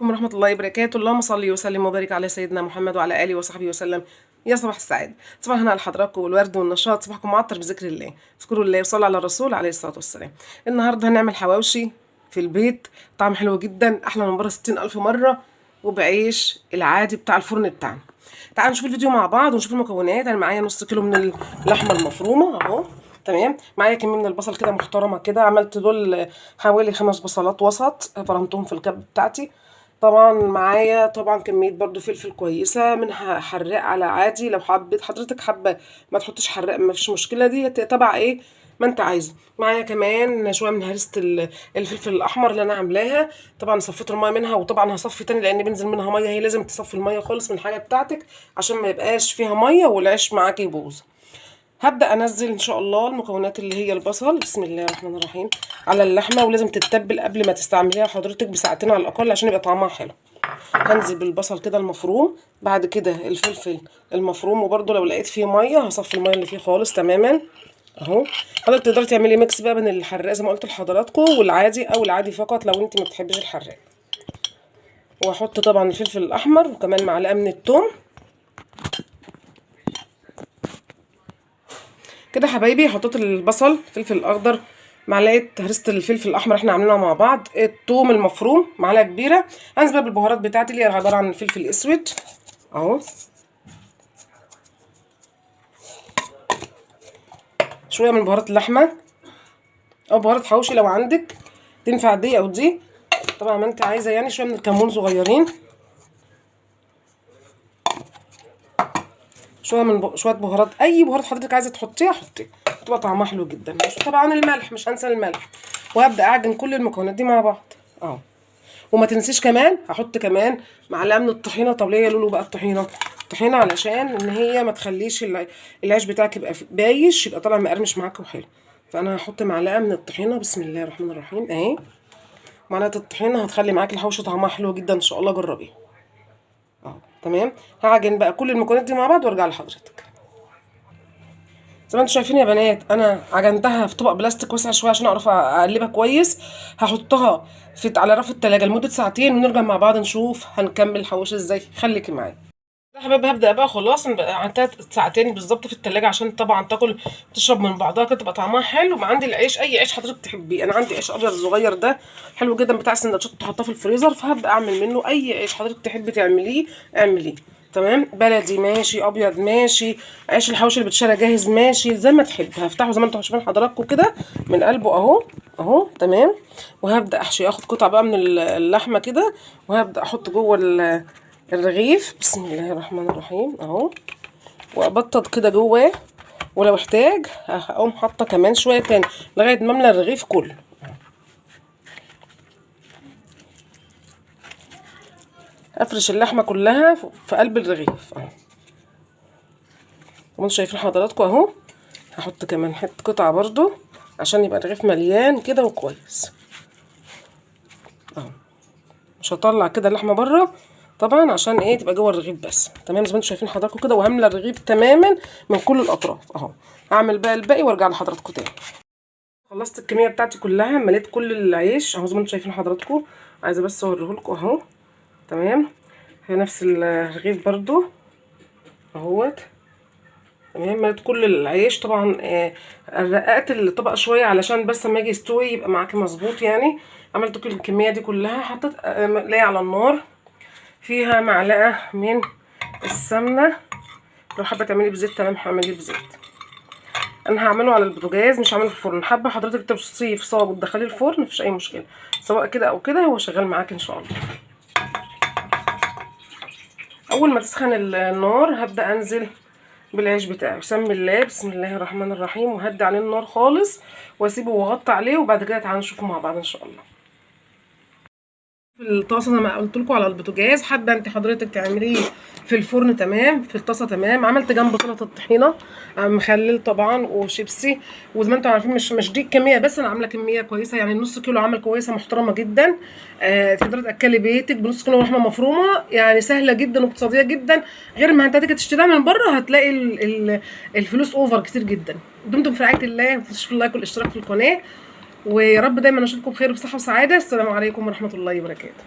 ورحمة الله وبركاته. اللهم صل وسلم وبارك على سيدنا محمد وعلى آله وصحبه وسلم. يا صباح السعادة، صباح الهنا على حضراتكم والورد والنشاط، صباحكم معطر بذكر الله، اذكروا الله وصلوا على الرسول عليه الصلاة والسلام. النهاردة هنعمل حواوشي في البيت، طعم حلو جدا، أحلى من بره 60,000 مرة، وبعيش العادي بتاع الفرن بتاعنا. تعالوا نشوف الفيديو مع بعض ونشوف المكونات. أنا معايا نص كيلو من اللحمة المفرومة أهو، تمام. معايا كمية من البصل كده محترمه كده، عملت دول حوالي 5 بصلات وسط، فرمتهم في الكب بتاعتي. طبعا معايا طبعا كمية برضو فلفل كويسة، منها حراق على عادي، لو حبيت حضرتك حابة ما تحطش حراق ما فيش مشكلة، دي تبع ايه ما انت عايزه. معايا كمان شوية من هرسه الفلفل الاحمر اللي انا عاملاها، طبعا صفيت المية منها، وطبعا هصفي تاني لان بينزل منها مية، هي لازم تصفي المية خالص من الحاجة بتاعتك عشان ما يبقاش فيها مية والعيش معاكي يبوظ. هبدأ انزل ان شاء الله المكونات اللي هي البصل، بسم الله الرحمن الرحيم، على اللحمة، ولازم تتبل قبل ما تستعمليها حضرتك بساعتين على الاقل عشان يبقى طعمها حلو. هنزل بالبصل كده المفروم، بعد كده الفلفل المفروم، وبرده لو لقيت فيه مية هصفي المية اللي فيه خالص تماما اهو. حضرتك تقدري تعملي mix بقى بين الحراق زي ما قلت لحضراتكم والعادي، او العادي فقط لو انت ما بتحبيش الحراق. واحط طبعا الفلفل الاحمر وكمان معلقه من الثوم كده حبايبي. حطيت البصل، الفلفل الاخضر، معلقه هرسه الفلفل الاحمر احنا عاملينها مع بعض، الثوم المفروم معلقه كبيرة. هنزل بقى بالبهارات بتاعتي اللي هي عبارة عن الفلفل الاسود اهو، شوية من بهارات اللحمة او بهارات حواوشي لو عندك، تنفع دي او دي طبعا ما انت عايزه يعني. شوية من الكمون صغيرين، شوية من شوية بهارات، اي بهارات حضرتك عايزه تحطيها حطيها، بتبقى طعمها حلو جدا. طبعا الملح مش هنسى الملح. وهبدا اعجن كل المكونات دي مع بعض اهو. وما تنسيش كمان هحط كمان معلقه من الطحينه. طب ليه يا لولو بقى الطحينه؟ الطحينه علشان ان هي ما تخليش العيش بتاعك يبقى بايش، يبقى طالع مقرمش معاك وحلو. فانا هحط معلقه من الطحينه، بسم الله الرحمن الرحيم اهي. معلقه الطحينه هتخلي معاك الحوشه طعمها حلو جدا ان شاء الله، جربيها اهو. تمام، هعجن بقى كل المكونات دي مع بعض وارجع لحضرتك. زي ما انتم شايفين يا بنات انا عجنتها في طبق بلاستيك واسع شوية عشان اعرف اقلبها كويس. هحطها في على رف التلاجة لمدة ساعتين ونرجع مع بعض نشوف هنكمل الحواوشي ازاي. خليكي معايا يا حبايبي. هبدا بقى خلاص، انا بقى قعدتها ساعتين بالظبط في التلاجة عشان طبعا تاكل تشرب من بعضها كده تبقى طعمها حلو. ما عندي العيش، اي عيش حضرتك تحبيه، انا عندي عيش ابيض صغير ده حلو جدا بتاع السندوتشات تحطاه في الفريزر، فهبدا اعمل منه اي عيش حضرتك تحبي تعمليه اعمليه. تمام، بلدي ماشي، ابيض ماشي، عيش الحواوشي اللي بتشرى جاهز ماشي، زي ما تحب. هفتحه زي ما انتم شايفين حضراتكم كده من قلبه اهو اهو. تمام، وهبدا احشي، اخد قطعه بقى من اللحمة كده وهبدا احط جوه الرغيف، بسم الله الرحمن الرحيم اهو، وابطط كده جواه، ولو احتاج هقوم حاطه كمان شوية تاني لغاية ما املى الرغيف كله. افرش اللحمة كلها في قلب الرغيف اهو، وانتم شايفين حضراتكم اهو. هحط كمان حتة قطعه برضو عشان يبقى الرغيف مليان كده وكويس اهو. مش هطلع كده اللحمة بره طبعا عشان ايه، تبقى جوه الرغيف بس. تمام، زي ما انتم شايفين حضراتكم كده، وهملى الرغيف تماما من كل الاطراف اهو. هعمل بقى الباقي وارجع لحضراتكم تاني. خلصت الكمية بتاعتي كلها، مليت كل العيش اهو زي ما انتم شايفين حضراتكم. عايزه بس اوريهولكم اهو. تمام، هي نفس الرغيف برضو اهوت. تمام، مليت كل العيش طبعا. رققت الطبق شوية علشان بس لما يجي يستوي يبقى معاكي مظبوط يعني. عملت كل الكمية دي كلها. حطيت مقلايه على النار فيها معلقه من السمنة، لو حابة تعملي بزيت تمام هعمليه بزيت. انا هعمله على البوتاجاز مش هعمله في الفرن. حابة حضرتك ترصيه في صاج وتدخليه الفرن مفيش اي مشكلة، سواء كده او كده هو شغال معاك ان شاء الله. اول ما تسخن النار هبدا انزل بالعيش بتاعي. بسم الله، بسم الله الرحمن الرحيم، وهدي عليه النار خالص واسيبه واغطي عليه، وبعد كده تعالوا نشوفه مع بعض ان شاء الله. في الطاسه زي ما قلت لكم على البوتاجاز، حابة انت حضرتك تعمليه في الفرن تمام، في الطاسه تمام. عملت جنب سلطة الطحينه، مخلل طبعا وشيبسي، وزي ما انتم عارفين مش دي الكمية بس، انا عامله كمية كويسة يعني نص كيلو عمل كويسة محترمه جدا. تقدري تاكلي بيتك بنص كيلو لحمه مفرومه، يعني سهلة جدا واقتصادية جدا، غير ما انت هتيجي تشتريها من بره هتلاقي الفلوس over كتير جدا. دمتم في رعاية الله، ما تنسوش في ال like والاشتراك في القناة، ويا رب دايما اشوفكم بخير وبصحه وسعادة. السلام عليكم ورحمة الله وبركاته.